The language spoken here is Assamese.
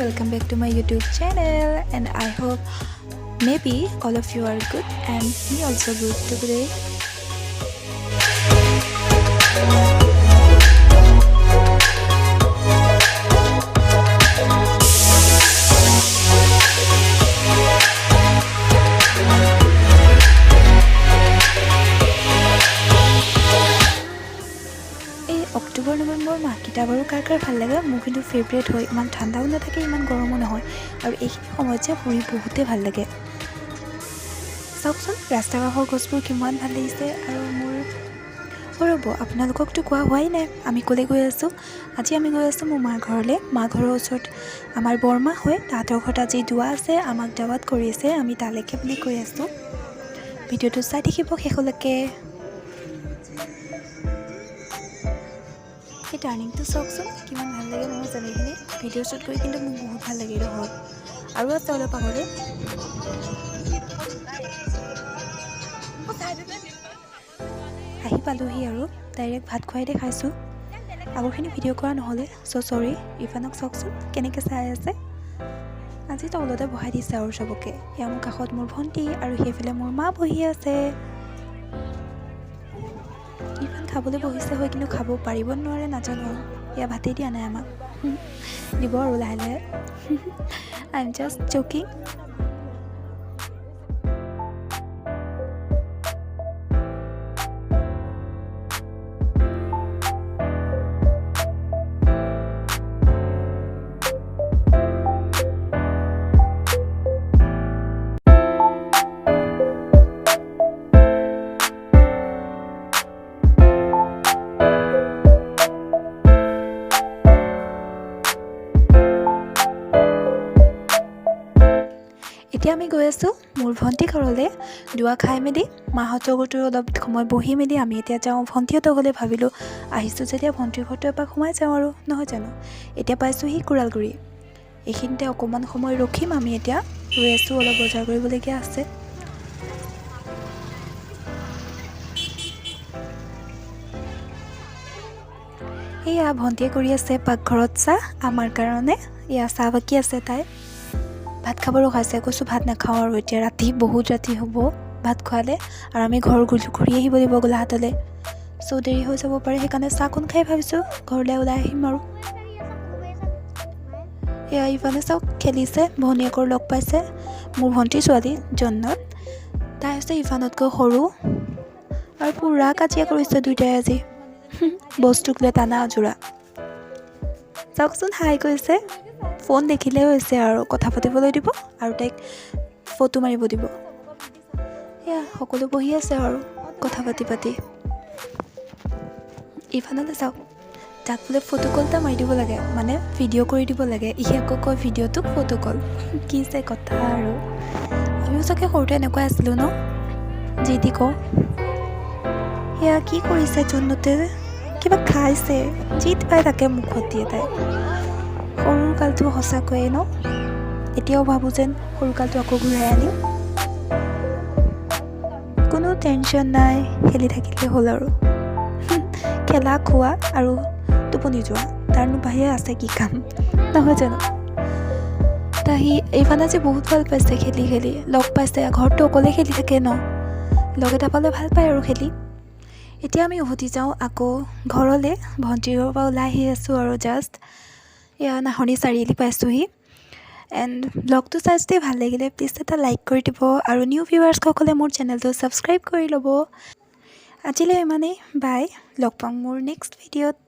Welcome back to my YouTube channel, and I hope maybe all of you are good and me also good today. এই অক্টোবৰ নৱেম্বৰ মাহকেইটা বাৰু কাৰ কাৰ ভাল লাগে? মোৰ কিন্তু ফেভৰেট হয়। ইমান ঠাণ্ডাও নাথাকে, ইমান গৰমো নহয় আৰু এইখিনি সময়ত যে ফুৰি বহুতেই ভাল লাগে। চাওকচোন, ৰাস্তা কাষৰ গছবোৰ কিমান ভাল লাগিছে। আৰু মোৰ, অ' ৰ'ব, আপোনালোককতো কোৱা হোৱাই নাই আমি ক'লৈ গৈ আছোঁ। আজি আমি গৈ আছোঁ মোৰ মাৰ ঘৰলৈ। মা ঘৰৰ ওচৰত আমাৰ বৰমা হয়, তাহাঁতৰ ঘৰত আজি দোৱা আছে, আমাক দাৱাত কৰিছে। আমি তালৈকে বুলি গৈ আছোঁ। ভিডিঅ'টো চাই থাকিব শেষলৈকে। এই টাৰ্ণিংটো চাওকচোন, কিমান ভাল লাগে নহয় জানো এইখিনি? ভিডিঅ' শ্বুট কৰি কিন্তু মোক বহুত ভাল লাগে এইডোখৰত। আৰু আছে অলপ আগলৈ। আহি পালোহি আৰু ডাইৰেক্ট ভাত খোৱাই দেখাইছোঁ। আগৰখিনি ভিডিঅ' কৰা নহ'লে, চ' চৰি। ইফানক চাওকচোন, কেনেকৈ চাই আছে। আজি তলতে বহাই দিছে আৰু চবকে। এয়া মোৰ কাষত মোৰ ভণ্টি আৰু সেইফালে মোৰ মা বহি আছে। ইফান খাবলৈ বহিছে হয়, কিন্তু খাব পাৰিব নোৱাৰে নাজানো আৰু। এয়া ভাতেই দিয়া নাই আমাক, দিব আৰু লাহে লাহে। I am just joking. এতিয়া আমি গৈ আছোঁ মোৰ ভণ্টি ঘৰলৈ। দোৱা খাই মেলি, মাহঁতৰ ঘৰতো অলপ সময় বহি মেলি আমি এতিয়া যাওঁ ভণ্টিহঁতৰ ঘৰলৈ। ভাবিলোঁ, আহিছোঁ যেতিয়া ভণ্টিৰ ঘৰটো এপাক সোমাই যাওঁ আৰু, নহয় জানো? এতিয়া পাইছোঁহি কুৰালগুৰি। এইখিনিতে অকণমান সময় ৰখিম আমি। এতিয়া ৰৈ আছোঁ, অলপ বজাৰ কৰিবলগীয়া আছে। এয়া ভণ্টিয়ে কৰি আছে পাকঘৰত চাহ আমাৰ কাৰণে। এয়া চাহ বাকী আছে। তাই ভাত খাব ৰখাইছে। কৈছোঁ, ভাত নাখাওঁ আৰু এতিয়া ৰাতি বহুত ৰাতি হ'ব ভাত খোৱালে আৰু আমি ঘৰ ঘূৰি আহিব লাগিব গোলাঘাটলৈ। চ' দেৰি হৈ যাব পাৰে, সেইকাৰণে চাহকণ খাই ভাবিছোঁ ঘৰলৈ ওলাই আহিম আৰু। এয়া ইফালে চাওক, খেলিছে, ভনীয়েকৰ লগ পাইছে। মোৰ ভণ্টিৰ ছোৱালী জন্নত, তাই হৈছে ইফানতকৈ সৰু আৰু পূৰা কাজিয়া কৰিছে দুইটাই আজি বস্তুক লৈ টানা আজোৰা। চাওকচোন, হাই কৈছে। ফোন দেখিলেই হৈছে আৰু কথা পাতিবলৈ দিব আৰু তাইক ফটো মাৰিব দিব। এয়া সকলো বহি আছে আৰু কথা পাতি পাতি। ইফানলৈ চাওক, তাক বোলে ফটো কল এটা মাৰি দিব লাগে, মানে ভিডিঅ' কৰি দিব লাগে। ই আকৌ কয় ভিডিঅ'টোক ফটো কল। কি যে কথা আৰু! আমিও চাগে সৰুতে এনেকুৱাই আছিলোঁ ন, যি টি কওঁ। সেয়া কি কৰিছে জন্নতে? কিবা খাইছে, যি পাই তাকে মুখত দিয়ে তাই। সৰু কালটো সঁচাকৈয়ে ন, এতিয়াও ভাবোঁ যেন সৰুকালটো আকৌ ঘূৰাই আনিম। কোনো টেনশ্যন নাই, খেলি থাকিলে হ'ল আৰু। খেলা, খোৱা আৰু টোপনি যোৱা, তাৰনো বাহিৰে আছে কি কাম, নহয় জানো? তা সি এইফালে আজি বহুত ভাল পাইছে খেলি খেলি। লগ পাইছে, ঘৰততো অকলে খেলি থাকে ন, লগ এটা পালে ভাল পায় আৰু খেলি। এতিয়া আমি উভতি যাওঁ আকৌ ঘৰলৈ। ভণ্টিৰ ঘৰৰ পৰা ওলাই আহি আছোঁ আৰু জাষ্ট এয়া নাহনি চাৰিআলি পাইছোঁহি। এণ্ড ব্লগটো চাই যদি ভাল লাগিলে, প্লিজ এটা লাইক কৰি দিব আৰু নিউ ভিউৱাৰ্ছসকলে মোৰ চেনেলটো ছাবস্ক্ৰাইব কৰি ল'ব। আজিলৈ ইমানেই, বাই। লগ পাম মোৰ নেক্সট ভিডিঅ'ত।